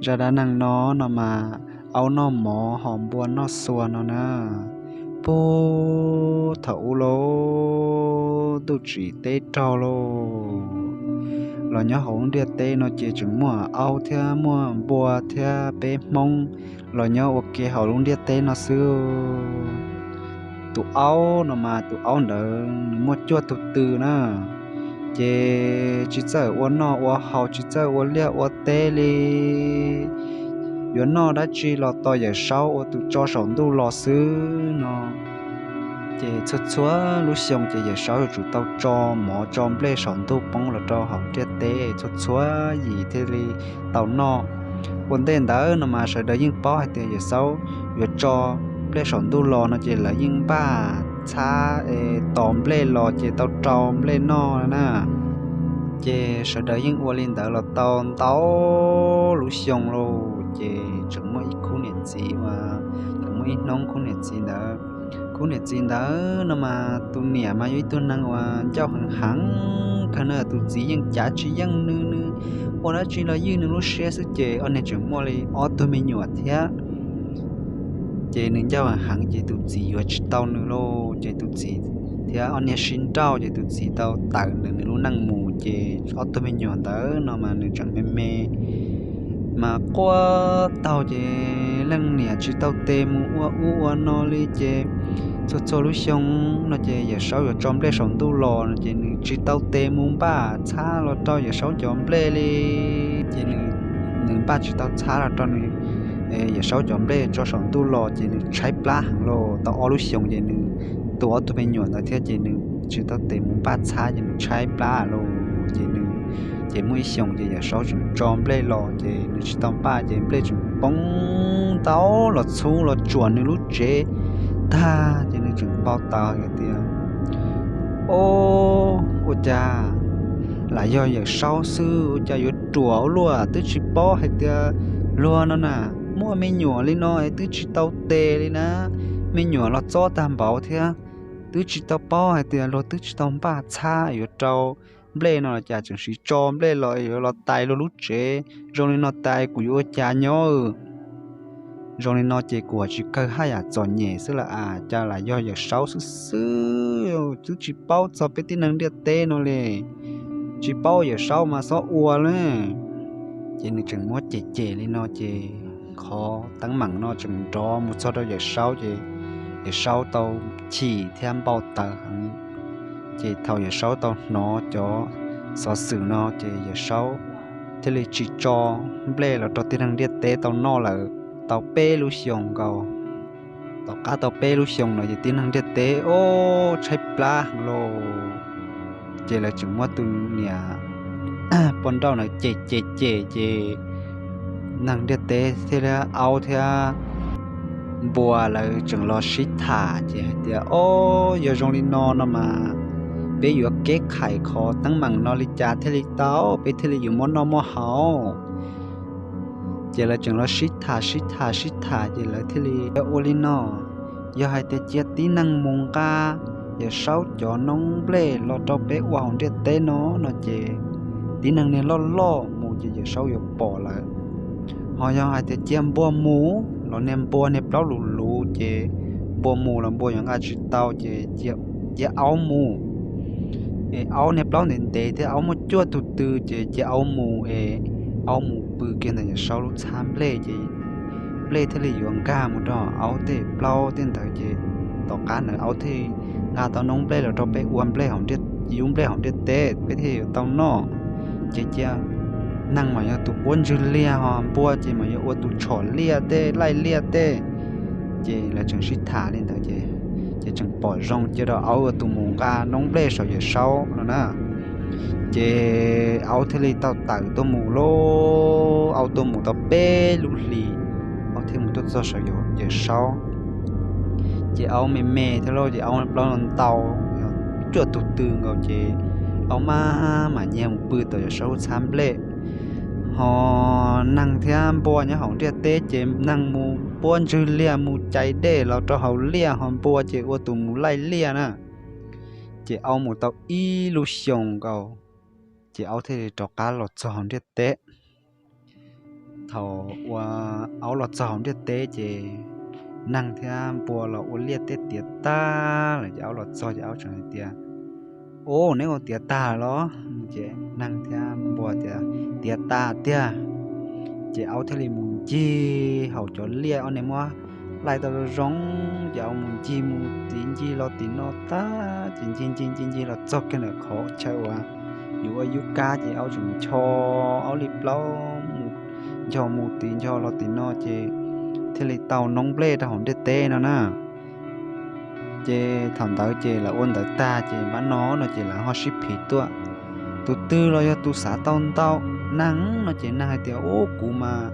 Zaj dab neeg no no mas aub noj mov ho npua noj xua no na. Puag thaum ub lauj, ntuj tsim teb raug lauj, los nyob hauv lub ntiaj teb no ces tseem muaj aub thiab muaj npua thiab peb Hmoob los nyob ua ke hauv lub ntiaj teb no xwb. Tus aub no mas tus aub ntawd nws muaj cuaj tug tw na, ces tsis txawj ua noj ua haus, tsis txawj ua liaj ua teb li. Yuav noj dab tsi los tos Yawm Saub ua tus tso saum ntuj los xwb no. Ces txhua txhua lub xyoo ces Yawm Saub yuav tsum tau tso mov tso nplej saum ntuj poob los rau hauv ntiaj teb txhua txhua yim thiaj li tau noj. Ua ntej ntawd no mas sawv daws yeej paub hais tias Yawm Saub yuav tso nplej saum ntuj los no ces lawv yeej npaj txhab es tos nplej los ces tau rau nplej noj na. Ces sawv daws yeej ua li ntawd los tau ntau lub xyoo lauj. Ces tseem muaj ib khub niam txiv uas, tseem muaj ib hnub khub niam txiv ntawd, khub niam txiv ntawd no mas tus niam mas yog ib tug neeg uas ncauj heev heev kawg na, tus txiv yeej cav tsis yeej nws, nws ua dab tsi los ywj nws lub siab xwb. Ces ob niag tseem muaj li ob tug me nyuam thiab. Ces nws ncauj heev heev ces tus txiv yuav tsis tau nws lauj. Ces tus txiv thiab ob niag sib nrauj ces tus txiv tau tawm ntawm nws lub neej mus. Ces ob tug me nyuam ntawd no mas nws tseem me me mas quaj taug ces leej niam tsis tau tes mus ua ub ua no li. Ces txhua txhua lub xyoo no ces Yawm Saub yuav tso nplej saum ntuj los no ces nws tsis tau tes mus npaj txhab los rau Yawm Saub cov nplej li. Ces nws npaj tsis tau txhab los rau nws, Yawm Saub cov nplej tso saum ntuj los ces nws tshaib plab heev lauj. Tau ob lub xyoos ces nws tu ob tug me nyuam ntawd thiab ces nws tsis tau tes mus npaj txhab ces nws tshaib plab lauj. Ces nws, ces muaj ib xyoos ces Yawm Saub tseem tso nplej los ces nws tsis tau npaj ces nplej tseem poob ntau los txhub los tsuam nws lub tsev tag ces nws tseem npau taws hais tias, Ob, ua cas lam yog Yawm Saub xwb ua cas yuav ruam ua luaj, twb tsis paub hais tias luag no na muaj me nyuam li no es twb tsis tau tes li na. Me nyuam los txob tag npaum thiab, twb tsis tau paub hais tias luag twb tsis tau npaj txhab yuav rau nplej no los cas tseem siv tso nplej los yuav los tais luag lub tsev. Zoo li no tais kuv yuav ua cas nyob? Zoo li no ces kuv tsis kawg haj yam txom nyem xwb lawm as, cas lam yog Yawm Saub xwb xwb, twb tsis paub txog peb tib neeg ntiaj teb no li. Tsis paub Yawm Saub mas xob ua lauj. Ces nws tseem muab cem cem li no ces qhov teeb meem no tseem nrov mus txog rau Yawm Saub ces Yawm Saub tau chim thiab npau taws heev. Ces thaum Yawm Saub tau hnov cov xov xwm no ces Yawm Saub thiaj li tsis tso nplej los rau tib neeg ntiaj teb tau noj lawm tau peb lub xyoos nkaus. Tom qab tau peb lub xyoos no ces tib neeg ntiaj teb ob tshaib plab heev lauj. Ces lawv tseem muab tus niam poj nrauj ntawd cem cem cem ces neeg ntiaj teb thiab aub thiab npua lawv tseem los sib tham ces hais tias, Ob, yog zoo li no no mas peb yuav keb khais qhov teeb meem no li cas thiaj li tau, peb thiaj li yuav muaj noj muaj haus? Ces lawv tseem los sib tham sib tham sib tham ces lawv thiaj li ua li no, yog hais tias cia tib neeg mus nqa Yawm Saub cov noob nplej los rau peb ua hauv ntiaj teb no no ces tib neeg niag loj loj mus ces Yawm Saub yuav pom lawm. Ho yog hais tias cia npua mus los niag npua niag plaub lus luv ces npua mus los npua yuav nqa tsis tau ces cia aub mus. Es aub niag plaub ntev ntev thiab aub muaj cuaj tug tw ces cia aub mus es aub mus pw kiag ntawm Yawm Saub lub txhab nplej ces nplej thiaj li yuav nkag mus rau aub tej plaub tej ntawd ces tom qab ntawd aub thiaj nqa tau noob nplej los rau peb ua nplej, yub nplej hauv ntiaj teb peb thiaj yuav tau noj. Ces cia neeg mas yog tus puab ntswg liaj ho npua ces mas yuav ua tus tshom liaj tej laij liaj tej. Ces lawv tseem sib tham li ntawd ces, ces tseem pom zoo cia rau aub ua tus mus nqa noob nplej saum Yawm Saub no na. Ces aub thiaj li tau tawm tuaj mus lauj, aub tuaj mus tau peb lub hlis, aub thiaj mus tuaj txog saum Yawm Saub. Ces aub me me thiab lauj ces aub plaub no ntau, cuaj tug tw nkaus ces aub maj mam nyiag mus pw tom Yawm Saub lub txhab nplej. Ho neeg thiab npua nyob hauv ntiaj teb ces neeg mus puab ntswg liaj mus cais dej los rau hauv liaj ho npua ces ua tus mus laij liaj na. Ces aub mus tau ib lub xyoos nkaus, ces aub thiaj li rov qab los txog hauv ntiaj teb. Thaum uas aub los txog hauv ntiaj teb ces neeg thiab npua los ua liaj teb tiav tag lawm ces aub los txog ces aub tseem hais tias, Ub, neb ua tiav tag los? Ces neeg thiab npua tias, Tiav tag tiag. Ces aub thiaj li mus ncig hauv cov liaj ob niag muab laij tau zoo zoo, ces aub mus ncig mus tid ncig los tim no tag ces ncig ncig ncig ncig los txog kiag ntawm qhov chaw uas yus ua yub kab ces aub tseem ncho aub li plaub mus, ncho mus tid ncho los tim no ces thiaj li tau noob nplej rau hauv ntiaj teb no na. Ces thaum ntawd ces lawv ua ntawd tag ces npab no no ces lawv ho sib phiv tuaj, tus twg los yog tus xav tau ntau. Neeg no ces neeg hais tias, Ub, kuv mas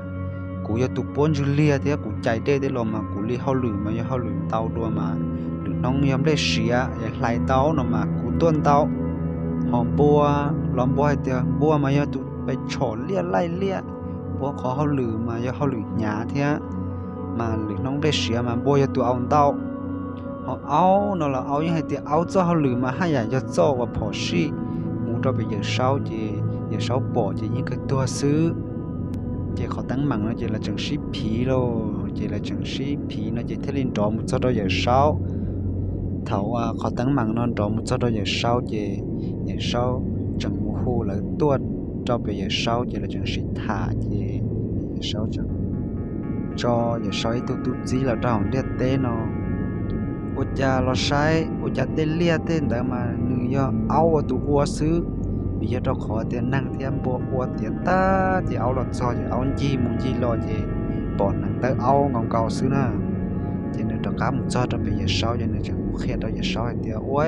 kuv yog tus puab ntswg liag thiab kuv cais dej tej los mas kuv li hauj lwm mas yog hauj lwm ntau dua mas lwm hnub yog nplej siav es hlais tau no mas kuv tuaj ntau. Ho npua los npua hais tias npua mas yog tus pes tshom liaj laij liaj, npua qhov hauj lwm mas yog hauj lwm hnyav thiab, mas lwm hnub nplej siav mas npua yog tus au ntau. Ho aub no los aub yeej hais tias aub txoj hauj lwm mas haj yam yog txoj uas phom sij mus rau pem Yawm Saub ces Yawm Saub pom ces yeej kawg tuag xwb. Ces qhov teeb meem no ces lawv tseem sib phiv lauj, ces lawv tseem sib phiv no ces thiaj li nrov mus txog rau Yawm Saub. Thaum uas qhov teeb meem no nrov mus txog rau Yawm Saub ces Yawm Saub tseem mus hu lawv tuaj rau pem Yawm Saub ces lawv tseem sib tham ces Yawm Saub tseem tso Yawm Saub ib tug tub txib los rau hauv ntiaj teb no, ua cas los saib ua cas tej liaj tej ntawd mas nws yog aub ua tus ua xwb. Vim yog rau qhov tias neeg thiab npua ua tiav tag ces aub los txog ces aub ncig mus ncig los ces pom neev tawb aub nkaus nkaus xwb na. Ces nws rov qab mus txog rau pem Yawm Saub ces nws tseem mus qhia rau Yawm Saub hais tias, Ua,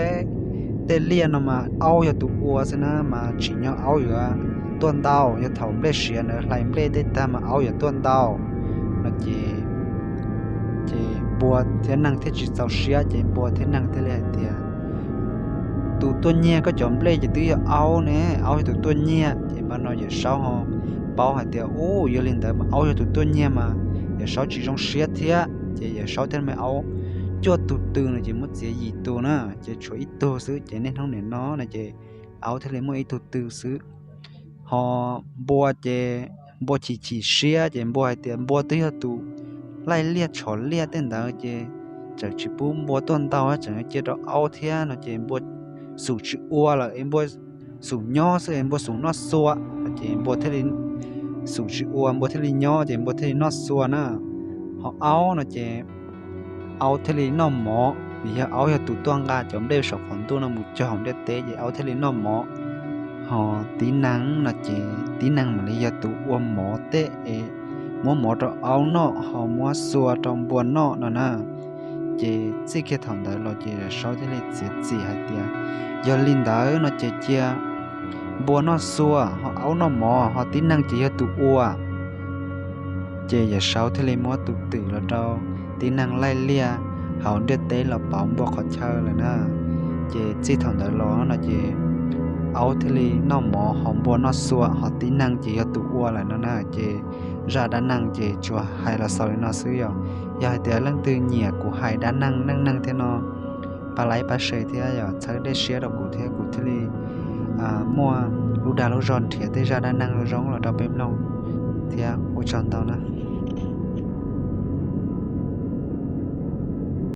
tej liaj no mas aub yog tus ua xwb na, mas tsim nyog aub yuav tuaj ntau, yog thaum nplej siav ntawd hlais nplej tej tag mas aub yuav tuaj ntau no ces, ces npua thiab neeg thiaj tsis txaus siab ces npua thiab neeg thiaj li hais tias, Tus tuaj nyiag koj cov nplej ces twb yog aub ne, aub yog tus tuaj nyiag. Ces npaj no Yawm Saub ho paub hais tias, Ub, yog li ntawd mas aub yog tus tuaj nyiag mas Yawm Saub tsis zoo siab thiab. Ces Yawm Saub thiaj muab aub cuaj tug tw no ces muab txiav yim tug na, ces tshuav ib tug xwb. Ces niaj hnub nim no no ces aub thiaj li muaj ib tug tw xwb. Ho npua ces npua chim chim siab ces npua hais tias npua twb yog tus laij liaj tshom liaj tej ntawd ces tseem tsis pub npua tuaj ntau, tseem cia rau aub thiab no ces npua xum tsis ua lawm es npua xum nyob xwb es npua xum noj xua. Ces npua thiaj li xum tsis ua, npua thiaj li nyob ces npua thiaj li noj xua na. Ho aub no ces aub thiaj li noj mov, vim yog aub yog tus tuaj nqa cov nplej saum qaum ntuj no mus cog hauv ntiaj teb ces aub thiaj li noj mov. Ho tib neeg no ces tib neeg mam li yog tus ua mov tej es muab mov rau aub noj ho muab xua rau npua noj no na. Ces txij kiag thaum ntawd los ces Yawm Saub thiaj li txiav txim hais tias, Yog li ntawd no ces cia npua noj xua ho aub noj mov ho tib neeg ces yog tus ua. Ces Yawm Saub thiaj li muab tus twm los rau tib neeg laij liaj hauv ntiaj teb los pauv npua qhov chaw lawm na. Ces txij thaum ntawd los no ces aub thiaj li noj mov ho npua noj xua ho tib neeg ces yog tus ua lawm no na. Ces zaj dab neeg ces tsuas hais los xaus li no xwb. Yog, yog hais tias leej twg nyiam kuv hais dab neeg neej neeg thiab no, pab like pab share thiab yog txhawb dej siab rau kuv thiab kuv thiaj li muaj lub dag lub zog nrhiav tej zaj dab neeg zoo zoo los rau peb mloog thiab. Ua tsaug ntau na.